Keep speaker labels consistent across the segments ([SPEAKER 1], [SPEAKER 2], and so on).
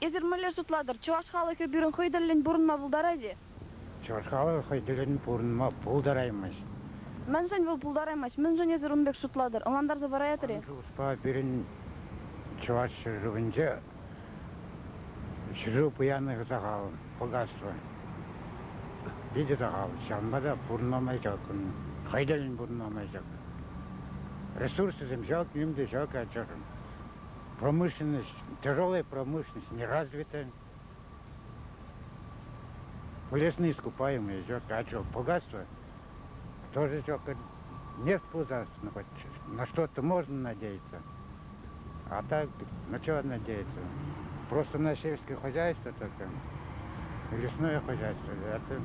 [SPEAKER 1] Эсир мӗнле шутлатӑр, чӑваш халӑхӗ пирӗн хӑй тӗллӗн пурӑнма пултарать-и?
[SPEAKER 2] Чӑваш халӑхӗ хӑй тӗллӗн пурӑнма пултараймасть.
[SPEAKER 1] Мӗншӗн вӑл пултараймасть? Мӗншӗн эсир ун пек шутлатӑр? Ӑнлантарса параятӑр-и?
[SPEAKER 2] Ман шухӑшпа, пирӗн Чӑваш ҫӗршывӗнче ҫӗршыв пуянлӑхӗ сахал, богатство питӗ сахал. Ҫавӑнпа та пурӑнма май ҫук. Хӑй тӗллӗн пурӑнма май ҫук. Ресурсӗсем ҫук, ним те ҫук ачашӑн. Промышленность, тяжелая промышленность не развита. Полезные ископаемые ҫук, а что, богатство тоже ҫук. Нефть пулсан, ну, хоть на что-то можно надеяться. А так, на что надеяться? Просто на сельское хозяйство только, лесное хозяйство. Это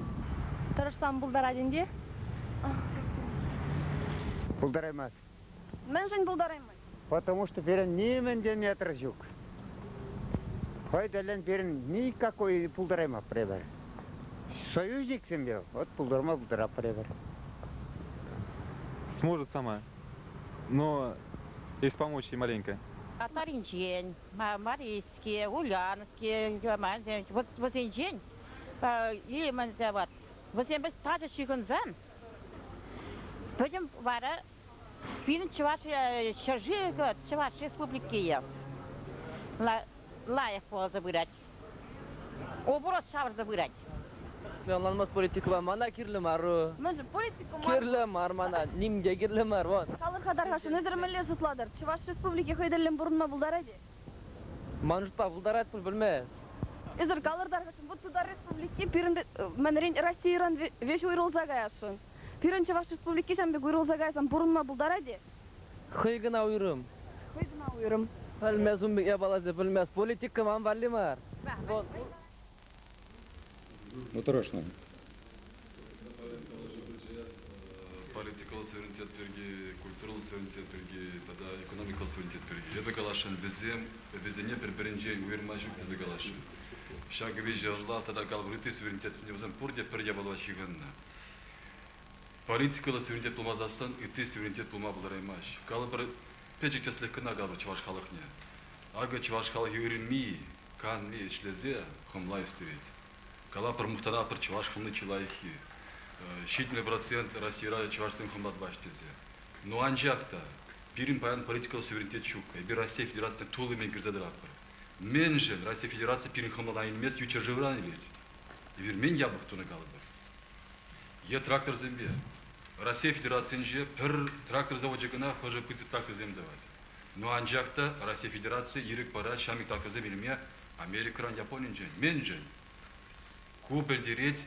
[SPEAKER 1] Тӑрӑшсан пултарать ӗнтӗ.
[SPEAKER 3] Пултараймасть.
[SPEAKER 1] Мӗншӗн пултараймасть?
[SPEAKER 3] Потому что пирӗн нимӗн те метр ҫук. Хӑй тӗллӗн пирӗн никакой пултараймастпӑр эпир. Союзниксемпе вот пултарма пултаратпӑр эпир.
[SPEAKER 4] Сможет сама, но если помочь ей маленько.
[SPEAKER 5] Татаринчен, Марийский, Ульяновский, вот вӗсенчен илемӗнсе вот вӗсемпе тачӑ ҫыхӑнсан пӗтӗм вара Пирӗн Чӑваш ҫӗршывӗ, Чӑваш Республики лайӑх пулса пырать. Оборот ҫавӑрса пырать.
[SPEAKER 6] Ӑнланмасть политикӑпа мана кирлӗ мар.
[SPEAKER 1] Мӗншӗн политика мар?
[SPEAKER 6] Кирлӗ мар мана, ним те кирлӗ мар. Вот.
[SPEAKER 1] Калӑр-ха тархасшӑн, эсир мӗнле шутлатӑр? Чӑваш Республики хӑй тӗллӗн пурӑнма пултарать-и?
[SPEAKER 6] Ман шутпа пултарать пуль, пӗлмес.
[SPEAKER 1] Эсир калӑр тархасшӑн, вот Тутар Республики пирӗн мӗнрен Российӑран веҫ уйрӑлса каясшӑн. Пирӗн Чӑваш Республики ҫавӑн пек уйрӑлса кайсан пурӑнма пултарать-и?
[SPEAKER 6] Хӑй кӑна уйрӑм.
[SPEAKER 1] Хӑй кӑна уйрӑм.
[SPEAKER 6] Пӗлмес ун пек япаласем, пӗлмес. Политика ман валли мар.
[SPEAKER 7] Ну, тӑрӑшнӑ.
[SPEAKER 8] Политикӑллӑ суверенитет пирки, культурӑллӑ суверенитет пирки тата экономикӑллӑ суверенитет пирки. Эпӗ каласшӑн, вӗсем вӗсене пӗр-пӗринчен уйӑрма ҫук тесе каласшӑн. Ҫакӑ виҫӗ ӑнлав тата калӑпӑр ытти суверенитетсем те вӗсем пурте пӗр япалапа ҫыхӑннӑ. Политикӑллӑ суверенитет пулмасассӑн ытти суверенитет пулма пултараймасть. Калӑпӑр, пӗчӗк тӗслӗх кӑна калӑпӑр чӑваш халӑхне. Акӑ чӑваш халӑхӗ ырми, канми ӗҫлесе хӑмла ӳстерет. Калапӑр, мухтанатпӑр чӑваш хӑмли чи лайӑххи. 70% Российӑра чӑвашсем хӑмла тӑваҫҫӗ тесе. Ну анчах та пирӗн паян политикӑллӑ суверенитет ҫук. Эпир Россия Федерацине туллимен кӗрсе тӑратпӑр. Мӗншӗн Россия Федерацийӗ пирӗн хӑмлана илмест, ют ҫӗршывран илет? Эпир мӗн япӑх тунӑ калӑпӑр? Е тракторсемпе. Россия Федерацийӗнче пӗр трактор завочӗ кӑна хӑшӗ пысӑк тракторсем тӑвать. Ну анчах та Россия Федерацийӗ ирӗк парать ҫамрӑк тракторсем илме Америкӑран, Японинчен. Мӗншӗн? Ку пӗлтерет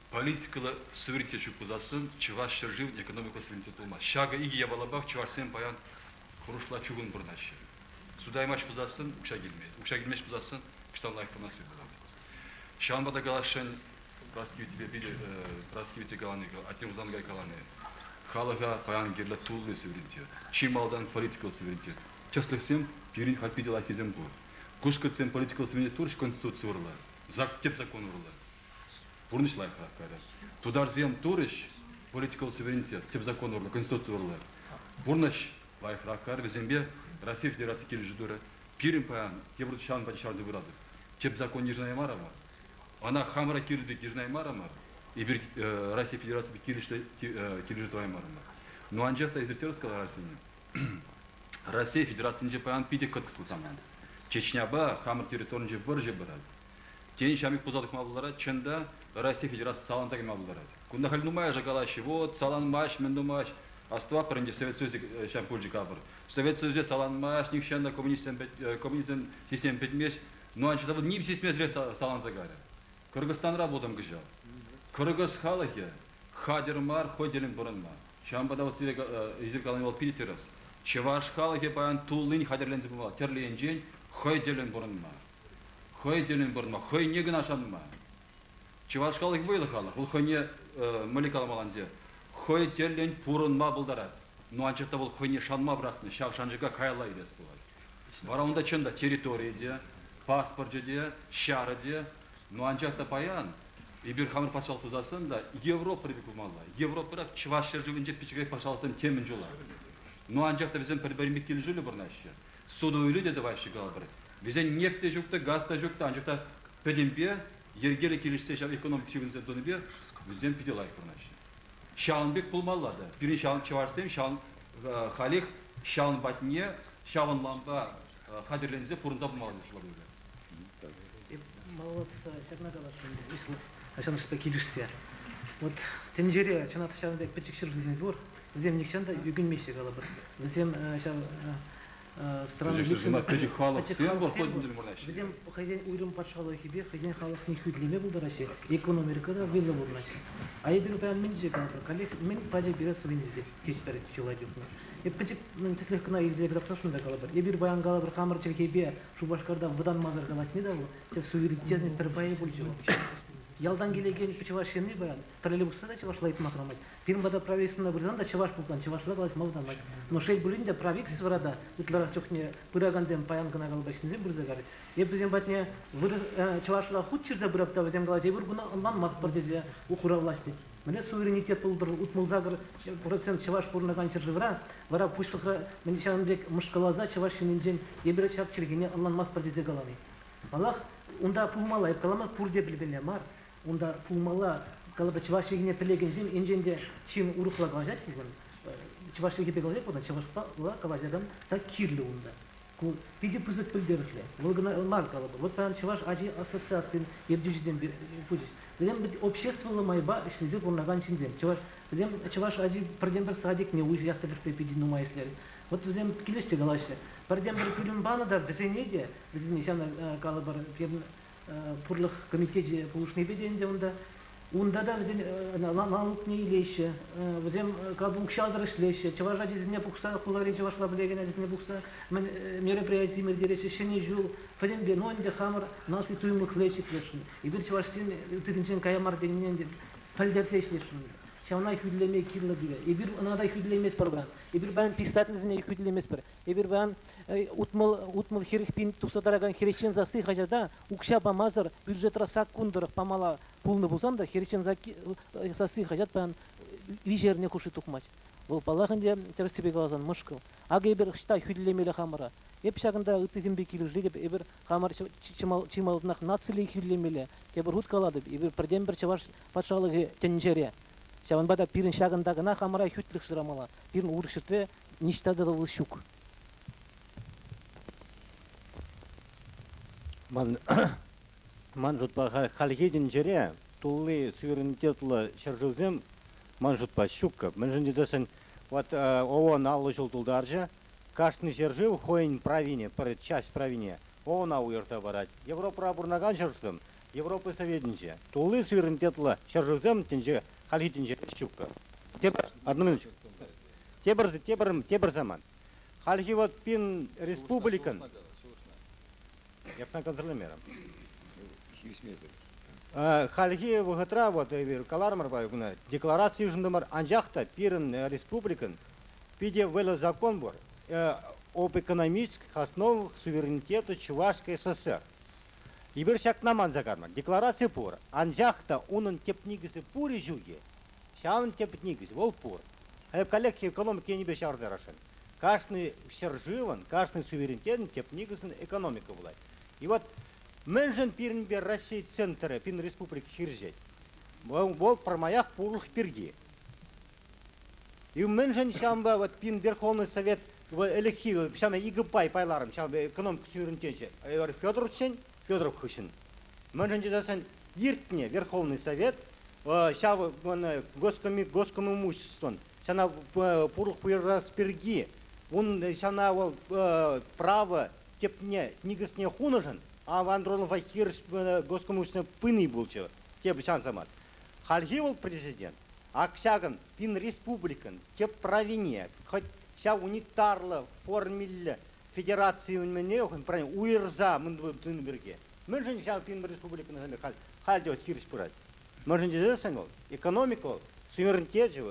[SPEAKER 8] политикӑллӑ суверенитет ҫук пулсассӑн Чӑваш ҫӗршывӗн экономикӑллӑ суверенитет пулмасть. Ҫакӑ икӗ япалапах чӑвашсем паян хӑрушла чухӑн пурӑнаҫҫӗ. Сутаймасть пулсассӑн укҫа килмест. Укҫа килмест пулсассӑн кӑштах лайӑх пурӑнасси пулать. Ҫавӑнпа та каласшӑн, Праски питӗ Праски калани, атте Хусанкай калани, халӑха паян кирлӗ тулли суверенитет. Чи малтан политикӑллӑ суверенитет. Тӗслӗхсем пирӗн халь питӗ лайӑххисем пур. Кушкӑртсем политикӑллӑ суверенитет турӗҫ Конституци урлӑ, тӗп закон урлӑ. Пурнӑҫ лайӑхрах кайрӗ. Тутарсем турӗҫ политикӑллӑ суверенитет, тӗп закон урлӑ, Конституци урлӑ. Пурнӑҫ лайӑхрах кайрӗ. Вӗсемпе Россия Федераци килӗшӳ турӗ. Пирӗн паян тепӗр ҫавӑн патне ҫаврӑнса пыратӑп. Тӗп закон йышӑнаймарӑмӑр. Ӑна хамӑра кирлӗ пек йышӑнаймарӑмӑр. Эпир Россия Федераципе килӗшӳ тӑваймарӑмӑр. Ну анчах та эсир тӗрӗс каларӑр, Арсений. Россия Федерацийӗнче паян питӗ кӑткӑслӑ самант. Чечняпа хамӑр территоринче вӑрҫӑ пырать. Тен, ҫамрӑк пулса тухма пултарать, чӑн та, Россия Федераци саланса кайма пултарать. Кунта халь нумайӑшӗ калаҫҫӗ, вот, саланмасть, мӗн тумасть. Астӑватпӑр ӗнтӗ, Совет Союзӗ ҫав пулчӗ капӑр. Совет Союзӗ саланмасть, нихҫан та коммунистсем, коммунизм системи пӗтмест. Ну, анчах та вӑл ним сисмесӗрех саланса кайрӗ. Кыргызстанра пултӑм кӑҫал. Кыргыз халӑхӗ хатӗр мар хӑй тӗллӗн пурӑнма. Ҫавӑнпа та вот сире эсир калани вӑл питӗ тӗрӗс. Чӑваш халӑхӗ паян туллин хатӗрленсе пымалла, тӗрлӗ енчен хӑй тӗллӗн пурӑнма. Хӑй тӗллӗн пурӑнма, хӑйне кӑна шанма. Чӑваш халӑхӗ вӑйлӑ халӑх, вӑл хӑйне мӗнле каламалла хӑй тӗллӗн пурӑнма пултарать. Ну, анчах та вӑл хӑйне шанма пӑрахнӑ, ҫав шанчӑка каялла илес пулать. Вара унта чӑн та территорийӗ те, паспорчӗ те, ҫарӗ те. Ну, анчах та паян эпир хамӑр патшалӑх тусассӑн та Европӑри пек пулмалла. Европӑра Чӑваш ҫӗршывӗнче пӗчӗкрех патшалӑхсем темӗн чула. Ну, анчах та вӗсем пӗр-пӗринпе килӗшӳллӗ пурӑнаҫҫӗ. Суту-илӳ те тӑваҫҫӗ калӑпӑр. Вӗсен нефть те ҫук та, газ та ҫук та, анчах та пӗтӗмпе йӗркеллӗ килӗшсе ҫав экономика ҫыхӑнусем тунипе вӗсем питӗ лайӑх пурӑнаҫҫӗ. Ҫавӑн пек пулмалла та. Пирӗн ҫавӑн чӑвашсем ҫавӑн халех ҫавӑн патне ҫавӑн лампа хатӗрленсе пурӑнса пымалла тесе шутлатӑп
[SPEAKER 7] эпӗ. Молодца, ҫакна каласшӑн, Ислав Александровичпа килӗшсе. Вот тӗнчере чӑнах та ҫавӑн пек пӗчӗк ҫӗршывсем пур, вӗсем нихҫан та ӳкӗнмеҫҫӗ калӑпӑр. Вӗсем ҫав страны
[SPEAKER 8] пӗчӗк халӑхсем пур,
[SPEAKER 7] вӗсем хӑйсен уйрӑм патшалӑхӗпе хӑйсен халӑхне хӳтӗлеме пултараҫҫӗ, экономикӑра та вӑйлӑ пурӑнаҫҫӗ. А эпир паян мӗн тесе калӑпӑр? Каллех мӗн пачӗ пире суверенитет теҫпӗр чылай чухне. Эп пӗчӗк тӗслӗх кӑна илсе кӑтартсассӑн та калӑпӑр. Эпир паян калӑпӑр хамӑр чӗлхепе Шупашкарта вӑтанмасӑр калаҫни та вӑл суверенитетӑн пӗр пайӗ пулчӗ вӑл. Ялтан килекен чӑваш ҫынни паян пӗрле пусса та чӑвашла ыйтма хӑрамать. Пирӗн пата правительствӑна пырсан та чӑваш пулсан чӑвашла калаҫма вӑтанмасть. Но шел пулин те правительствӑра та ытларах чухне пыракансем паян кӑна калӑпа ҫынсем пырса карӗҫ. Эп вӗсем патне вырӑс чӑвашла хут ҫырса пырап та вӗсем калаҫ эпир куна ӑнланмастпӑр тесе хуравлаҫ тет. Мӗне суверенитет пултӑр 68% чӑваш пурӑнакан ҫӗршывра вара пуҫлӑхра мӗн ҫавӑн пек мӑшкӑласа чӑваш ҫыннинчен эпир ҫак чӗлхене ӑнланмастпӑр тесе калани. Паллах, унта пулмалла, эп каламас пурте пӗлмелле мар. Унта пулмалла, калӑпӑр, чӑваш чӗлхине пӗлекенсем енчен те ҫын урӑхла калаҫать пулсан, чӑваш чӗлхипе калаҫать пулсан, чӑвашла калаҫакан та кирлӗ унта. Ку питӗ пысӑк пӗлтерӗшлӗ. Вӑл кӑна мар калӑпӑр. Вот паян Чӑваш ачи ассоциацин ертӳҫисем пулчӗҫ. Вӗсем обществӑллӑ майпа ӗҫлесе пурӑнакан ҫынсем. Чӑваш, вӗсем чӑваш ачи пӗртен-пӗр садикне уҫӑ тӗлӗшпе питӗ нумай ӗҫлерӗҫ. Вот вӗсем килӗҫ те калаҫҫӗ. Пӗртен-пӗр пӳлӗм панӑ та вӗсене те, вӗсене ҫавна калӑпӑр, пурлӑх комитечӗ пулӑшнипе те ӗнтӗ унта. Унта та вӗсен налукне илеҫҫӗ, вӗсем укҫасӑр ӗҫлеҫҫӗ, чӑваш ачисене пухса, хулари чӑвашла пӗлекен ачасене пухса мӗн мероприятисем ирттереҫҫӗ, Ҫӗнӗ ҫул, пӗтӗмпе, ну ӗнтӗ хамӑр наци туйӑмлӑхне ҫӗклесшӗн. Эпир чӑвашсем ыттисенчен кая мар тенине ӗнтӗ пӗлтерсе ӗҫлесшӗн. Ҫавна хӳтӗлеме кирлӗ пире. Эпир ӑна та хӳтӗлеместпӗр паян. Эпир паян писательсене хӳтӗлеместпӗр. Эпир паян 60 40 пин тухса тӑракан Хресчен сасси хаҫата укҫа памасӑр бюджетра саккун тӑрӑх памалла пулнӑ пулсан та Хресчен сасси хаҫат паян виҫӗ эрне хушши тухмасть. Вӑл, паллах ӗнтӗ, тӗрӗссипе каласан, мӑшкӑл. Акӑ эпир ӑҫта хӳтӗлемелле хамӑра? Эп ҫакӑнта ыттисемпе килӗшетӗп, эпир хамӑр чи малтанах нацилле хӳтӗлемелле. Тепӗр хут калатӑп, эпир пӗртен-пӗр чӑваш патшалӑхӗ тӗнчере. Ҫавӑнпа та пирӗн ҫакӑнта кӑна хамӑра хӳтлӗх шырамалла. Пирӗн урӑх ҫӗртре ниҫта та вӑл ҫук.
[SPEAKER 3] Ман, ман шутпа, хальхи тӗнчере тулли суверенитетлӑ ҫӗршывсем ман шутпа ҫуккӑ. Мӗншӗн тесен вот ООН 50 ҫул тултарчӗ. Кашни ҫӗршыв хӑйӗн правине, пӗр часть правине ООНа уйӑрса парать. Европӑра пурӑнакан ҫӗршывсем Европа Советӗнче тулли суверенитетлӑ ҫӗршывсем тӗнче хальхи тӗнчере ҫуккӑ. Тепӗр, одну минуточку. Тепӗр, тепӗр, тепӗр самант. Хальхи вот пин республикӑн Япна контролемерӗм. Хальхи вӑхӑтра вот эпир каларӑмӑр куна деклараци йышӑнтӑмӑр, анчах та пирӗн республикӑн питӗ вӑйлӑ закон пур об экономических основах суверенитета Чувашской ССР. Эпир ҫакна манса карман. Деклараци пур, анчах та унӑн тӗп никӗсӗ пур-и ҫук-и? Ҫавӑн тӗп никӗсӗ вӑл пур. Коллег экономика енӗпе ҫавӑртарасшӑн. Кашни ҫӗршывӑн, кашни суверенитетӑн тӗп никӗсӗн экономика пулать. И вот мӗншӗн пирӗнпе Раҫҫей центрӗ, пирӗн республика хирӗҫет? Вӑл пӗрмаях пурлӑх пирки. И мӗншӗн ҫавӑнпа вот пин Верховный Совет ӗлӗкхи ҫавна икӗ пай пайларӑм, ҫавӑнпа экономика суверенитечӗ Федоровчен, Федоров хыҫҫӑн. Мӗншӗн тесен иртнӗ Верховный Совет ҫав госкомимуществон ҫана пурлӑх пуйӑрас пирки ун ҫана вӑл право тӗпне никӗсне хунӑшӑн Андронова хирӗҫ госкомимущество пыни пулчӗ тепӗр ҫан самант. Хальхи вӑл президент ак ҫакӑн пин республикӑн тӗп правине хоть ҫав унитарлӑ формиллӗ федераци мӗне уйӑрса мӗн тунӑ пирки. Мӗншӗн ҫав пин республикӑна халь халь те хирӗҫ пырать? Мӗншӗн тесессӗн вӑл экономика вӑл суверенитечӗ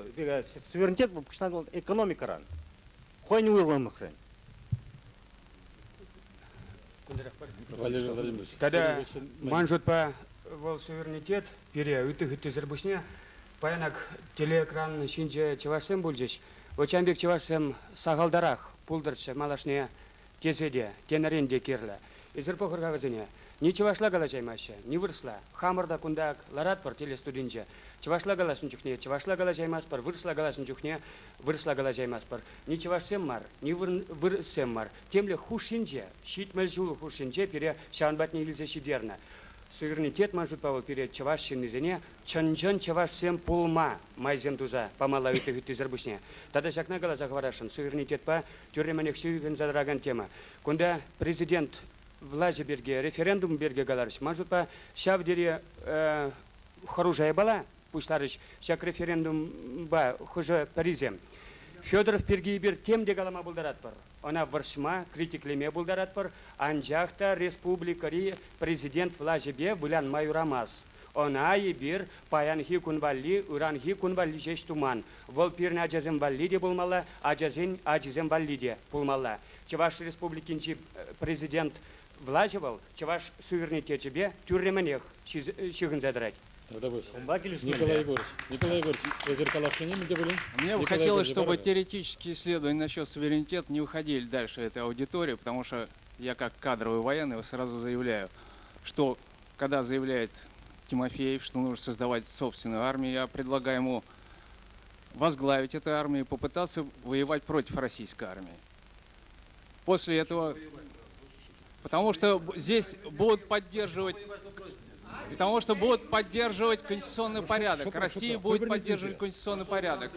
[SPEAKER 3] суверенитет вӑл пуҫланать вӑл экономикӑран. Хӑйӗн уйрӑмлӑхрен.
[SPEAKER 4] Валерий Владимирович.
[SPEAKER 9] Тата ман шутпа вӑл суверенитет пире ытти-хыттисӗр пуҫне паян ак телеэкран ҫинче чӑвашсем пулчӗҫ. Вот ҫавӑн пек чӑвашсем сахалтарах пултӑрччӗ малашне тесе те, тенӗрен те кирлӗ. Эсир пӑхӑр-ха вӗсене. Ни чӑвашла калаҫаймаҫҫӗ, ни вырӑсла. Хамӑр та кунта ларатпӑр телестудинче. Чӑвашла калаҫнӑ чухне чӑвашла калаҫаймастпӑр, вырӑсла калаҫнӑ чухне вырӑсла калаҫаймастпӑр. Ни чӑвашсем мар, ни вырӑссем мар. Темле хушшинче, 70 ҫул хушшинче пире ҫавӑн патне илсе ҫитернӗ. Суверенитет, ман шутпа, вӑл пире чӑваш ҫыннисене чӑн-чӑн чӑвашсем пулма майсем туса памалла ытти-хыттисӗр пуҫне. Тата ҫакна каласа хӑварасшӑн, суверенитетпа тӳрремӗнех ҫыхӑнса тӑракан тема. Кунта президент влаҫӗ пирки, референдум пирки каларӗҫ. Ман шутпа, ҫав тери хӑрушӑ япала пуҫларӗҫ ҫак референдумпа хӑшӗ-пӗрисем. Федоров пирки эпир тем те калама пултаратпӑр. Ӑна вӑрҫма, критиклеме пултаратпӑр, анчах та республикӑри президент влаҫӗпе вылянма юрамасть. Ӑна эпир паянхи кун валли, ыранхи кун валли ҫеҫ туман. Вӑл пирӗн ачасем валли те пулмалла, ачасен ачисем валли те пулмалла. Чӑваш Республикинчи президент влаҫӗ вӑл чӑваш суверенитечӗпе тӳрремӗнех ҫыхӑнса тӑрать.
[SPEAKER 10] Николай Егорович, Николай Егорович, эсир каласшӑн-и мӗн те пулин?
[SPEAKER 4] Мне бы хотелось, чтобы теоретические исследования насчет суверенитета не уходили дальше этой аудитории, потому что я как кадровый военный сразу заявляю, что когда заявляет Тимофеев, что нужно создавать собственную армию, я предлагаю ему возглавить эту армию и попытаться воевать против российской армии. После этого, потому что здесь будут поддерживать, потому что будут поддерживать конституционный порядок. Россия будет поддерживать конституционный порядок.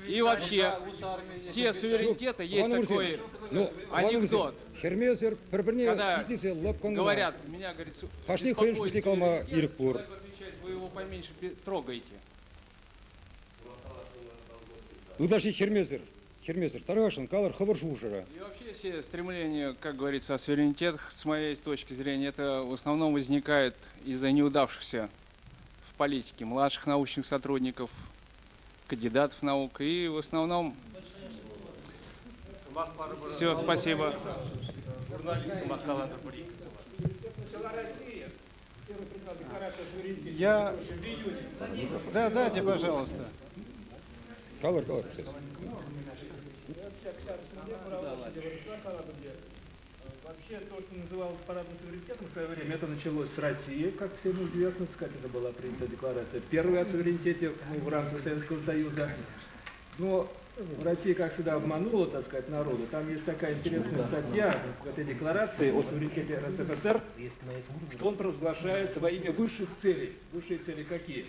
[SPEAKER 4] И вообще, все суверенитеты, есть такой анекдот. Когда говорят, меня, говорит, беспокоит, вы его поменьше трогаете.
[SPEAKER 11] Ытлашши хӗрмесӗр, хӗрмесӗр тархасшӑн калӑр хӑвӑр шухӑшӑра.
[SPEAKER 4] И вообще все стремления, как говорится, о суверенитетах, с моей точки зрения, это в основном возникает из-за неудавшихся в политике младших научных сотрудников, кандидатов наук и в основном... Все, спасибо.
[SPEAKER 10] Я... Да, дайте, пожалуйста.
[SPEAKER 11] Калӑр, калӑр, сейчас.
[SPEAKER 12] Вообще, то, что называлось парадным суверенитетом в свое время, это началось с России, как всем известно, так сказать, это была принята декларация первая о суверенитете, ну, в рамках Советского Союза. Но Россия, как всегда, обманула, так сказать, народу. Там есть такая интересная статья в этой декларации о суверенитете РСФСР, что он провозглашается во имя высших целей. Высшие цели какие?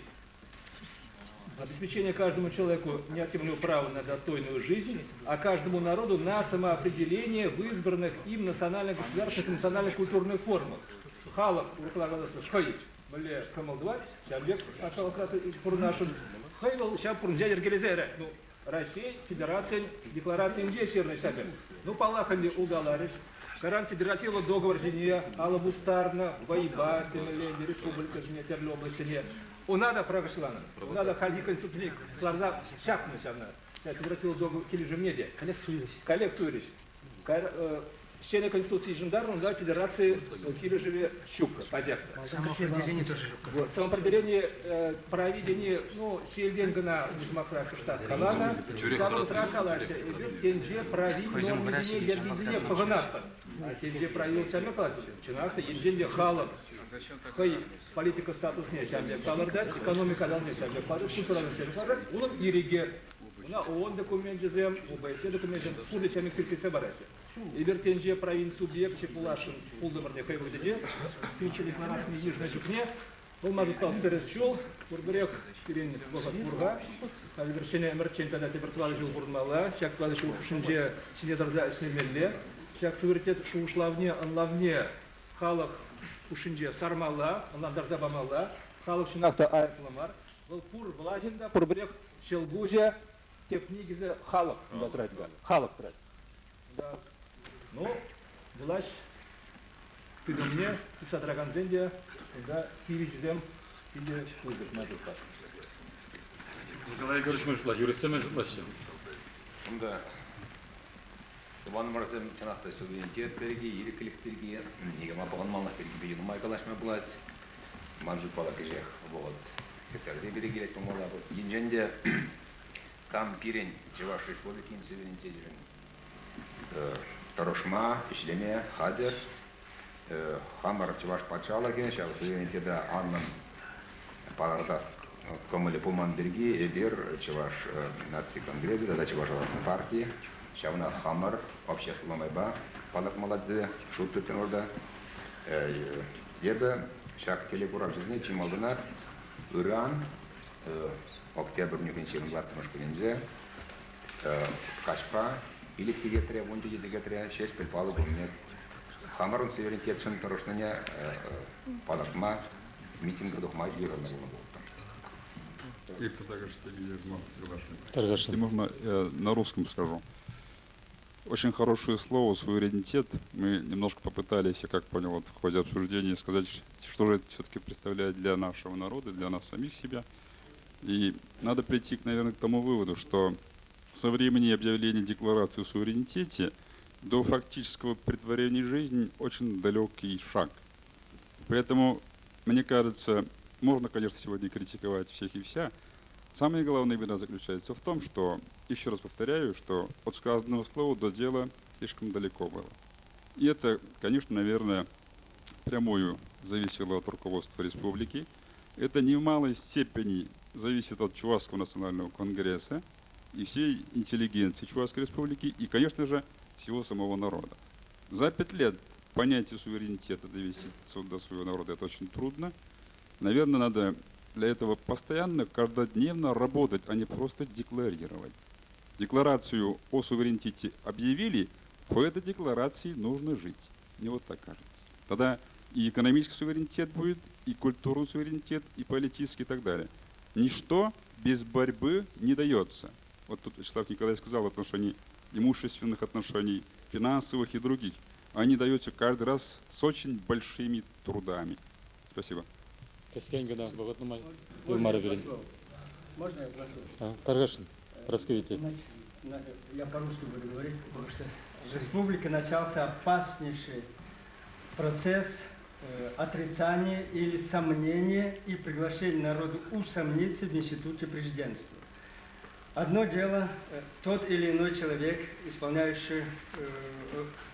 [SPEAKER 12] Обеспечение каждому человеку неотъемлемого права на достойную жизнь, а каждому народу на самоопределение в избранных им национальных, государственных и национальных культурных формах. Халӑх урӑхла каласан хӑй мӗнле кӑмӑл тӑвать, ҫавӑн пек патшалӑхра пурӑнасшӑн. Хӑй вӑл ҫав пурнӑҫа йӗркелесе ярать. Ну, Раҫҫей Федерацийӗн декларацийӗнче ҫырнӑ ҫакӑ. Ну, паллах ӗнтӗ, улталарӗҫ. Кайран федеративлӑ договор ҫине алӑ пустарнӑ, вӑйпа темелле республикӑсене, тӗрлӗ облаҫсене. Ӑна та пӑрахӑҫланӑ. Ӑна та хальхи Конституцине кӑларса ҫакнӑ ҫавна. Федеративлӑ договор килӗшӗвне те.
[SPEAKER 7] Коллег суйлӗҫ.
[SPEAKER 12] Коллег суйлӗҫ. Ҫӗнӗ Конституци йышӑнтарнӑ, унта федераци килӗшӗвӗ ҫук пачах та.
[SPEAKER 7] Самоопределение тоже ҫук.
[SPEAKER 12] Вот, самоопределение проведени, ну, ҫиелтен кӑна сӑмахра кӑштах каланӑ, ҫав вӑхӑтра калаҫҫӗ, эпир тӗнче правин нормисене, йӗркисене пӑхӑнатпӑр. Тӗнче правил ҫавна калаҫҫӗ. Чӑнах та, енчен те халӑх хӑй политика статусне ҫав пек палӑртать, экономика аталанӑвне ҫав пек палӑртать, культура ҫав пек палӑртать, унӑн ирӗкӗ. Ӑна ООН докуменчӗсем, ОБСЕ докуменчӗсем пурте ҫав пек параҫҫӗ. Эпир тӗнче правин субъекчӗ пуласшӑн пултӑмӑр хӑй вӑхӑтӗнче Синче декларацине йышӑннӑ чухне вӑл ман тӗрӗс ҫул, пурпӗрех пирӗн вӑхӑт пур-ха. Халь эпир ҫӗнӗ ӗмӗрччен тата тепӗр тӑватӑ ҫул пурӑнмалла. Ҫак тӑватӑ ҫул хушшинче ҫине тӑрса ӗҫлемелле. Ҫак суверенитет шухӑшлавне, ӑнлавне халӑх хушшинче сармалла, ӑнлантарса памалла. Халӑх чӑнах та айӑплӑ мар. Вӑл пур влаҫӑн та пурпӗрех ҫӑлкуҫӗ, тӗп никӗсӗ халӑх унта тӑрать. Халӑх тӑрать. Ну, влаҫ тытӑмне тытса тӑракансен те унта тивӗҫӗсем питӗ пысӑк май шутпа.
[SPEAKER 8] Николай Егорович мӗн шутлать? Юристсем мӗн шутлаҫҫӗ?
[SPEAKER 13] Унта тӑванӑмӑрсем чӑнах та суверенитет пирки, ирӗклӗх пирки, никама пӑхӑнманлӑх пирки питӗ нумай калаҫма пулать. Ман шутпала кӗҫех вӑхӑт хӗстерсе пире килет пулмалла. Енчен те кам пирӗн Чӑваш Республикин суверенитечӗшӗн. тӑрӑшма, ӗҫлеме хатӗр. Хамӑр Чӑваш патшалӑхӗ ҫав суверенитета анлӑн палӑртас кӑмӑлӗ пулман пирки эпир Чӑваш наци конгресӗ тата Чӑваш халӑхӗн партийӗ ҫавна хамӑр обществӑлла майпа палӑртмалла тесе шут тытрӑмӑр та. Эпӗ ҫак телекуравҫӑсене чи малтанах ыран октябрь уйӑхӗн 24-мӗш кунӗнче каҫпа 5 сехетре, 17 сехетре Ҫеҫпӗл палӑк умне хамӑрӑн суверенитетшӑн тӑрӑшнине палӑртма митинга тухма йышӑннӑ пулнӑ пулӑттӑм.
[SPEAKER 8] Если можно, я на русском скажу. Очень хорошее слово «суверенитет». Мы немножко попытались, я как понял, вот в ходе обсуждения сказать, что же это все-таки представляет для нашего народа, для нас самих себя. И надо прийти, наверное, к тому выводу, что со времени объявления декларации о суверенитете до фактического претворения жизни очень далекий шаг. Поэтому, мне кажется, можно, конечно, сегодня критиковать всех и вся. Самая главная беда заключается в том, что, еще раз повторяю, что от сказанного слова до дела слишком далеко было. И это, конечно, наверное, прямую зависело от руководства республики. Это не в малой степени зависит от Чувашского национального конгресса и всей интеллигенции Чувашской республики, и, конечно же, всего самого народа. За 5 лет понятие суверенитета довести до своего народа – это очень трудно. Наверное, надо для этого постоянно, каждодневно работать, а не просто декларировать. Декларацию о суверенитете объявили, по этой декларации нужно жить. Мне вот так кажется. Тогда и экономический суверенитет будет, и культурный суверенитет, и политический, и так далее. Ничто без борьбы не дается. Вот тут Вячеслав Николаевич сказал в отношении имущественных отношений, финансовых и других. Они даются каждый раз с очень большими трудами. Спасибо.
[SPEAKER 10] Кӗскен кӑна вӑхӑт нумай пулмарӗ пирӗн.
[SPEAKER 14] Можно я два слова?
[SPEAKER 10] Тархасшӑн, раскройте.
[SPEAKER 14] Я по-русски буду говорить, потому что в республике начался опаснейший процесс отрицания или сомнения и приглашения народа усомниться в институте президентства. Одно дело, тот или иной человек, исполняющий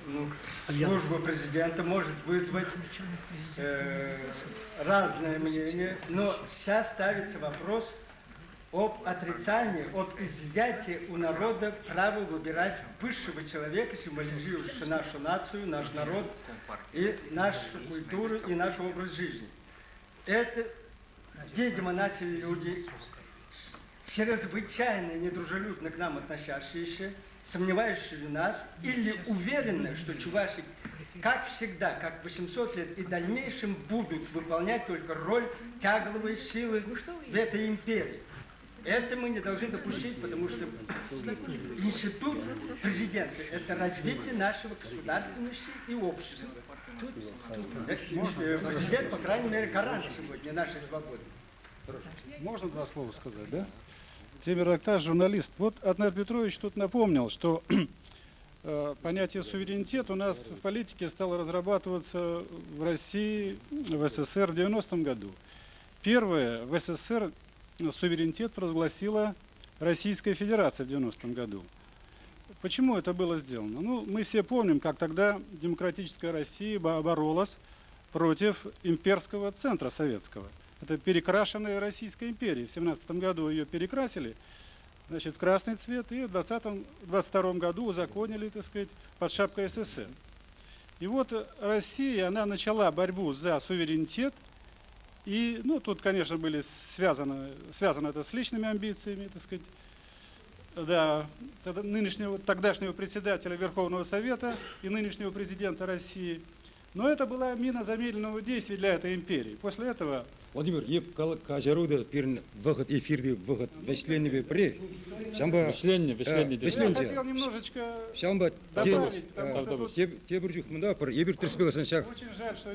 [SPEAKER 14] ну, службу президента, может вызвать разное мнение, но сейчас ставится вопрос об отрицании, об изъятии у народа права выбирать высшего человека, символизирующего нашу нацию, наш народ и нашу культуру и наш образ жизни. Это, видимо, начали люди, чрезвычайно недружелюбно к нам относящиеся, сомневающиеся в нас или уверены, что чуваши, как всегда, как 800 лет и в дальнейшем будут выполнять только роль тягловой силы в этой империи. Это мы не должны допустить, потому что институт президентства – это развитие нашего государственности и общества. Президент, по крайней мере, гарант сегодня нашей свободы.
[SPEAKER 15] Можно два слова сказать, да? Темир Акташ, журналист. Вот Атнер Петрович тут напомнил, что понятие суверенитет у нас в политике стало разрабатываться в России, в СССР в 90-м году. Первое, в СССР суверенитет провозгласила Российская Федерация в 90-м году. Почему это было сделано? Ну, мы все помним, как тогда демократическая Россия боролась против имперского центра советского. Это перекрашенная Российская империя. В 17 году ее перекрасили, значит, в красный цвет, и в 22 году узаконили, так сказать, под шапкой СССР. И вот Россия, она начала борьбу за суверенитет, и, ну, тут, конечно, были связано это с личными амбициями, так сказать, да, нынешнего, тогдашнего председателя Верховного Совета и нынешнего президента России. Но это была мина замедленного действия для этой империи. После этого
[SPEAKER 11] Владимир, эп каҫару та пирӗн вӑхӑт эфирти вӑхӑт вӗҫленнӗпе пӗрех. Ҫавӑнпа
[SPEAKER 10] Вӗҫленнӗ, вӗҫленнӗ.
[SPEAKER 15] Я хотел немножечко
[SPEAKER 11] Ҫавӑнпа
[SPEAKER 15] добавить, потому что тут
[SPEAKER 11] тепӗр чух мында пӗр эпир тӗрӗспе каласан ҫак
[SPEAKER 15] очень жаль, что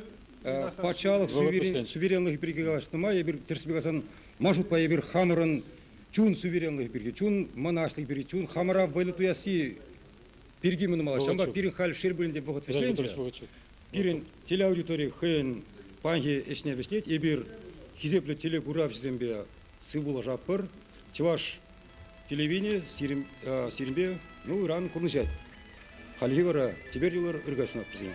[SPEAKER 11] патшалӑх суверенлӑхӗ пирки калаҫнӑ май эпир тӗрӗспе каласан ман шутпа эпир хамӑрӑн чун суверенлӑхӗ пирки, чун мӑнаҫлӑхӗ пирки, чун хамӑра вӑйлӑ туясси пирки мӗн тумалла. Ҫавӑнпа пирӗн халь шел пулин те вӑхӑт вӗҫленчӗ. Пирӗн телеаудитори хӑйӗн паянхи ӗҫне вӗҫлет. Эпир хисеплӗ телекуравҫӑсемпе сывпуллашатпӑр. Чӑваш телевидени сирӗнпе ну, ыран курнӑҫать. Хальхи вара чипер юлӑр, ыр каҫ сунатпӑр сире.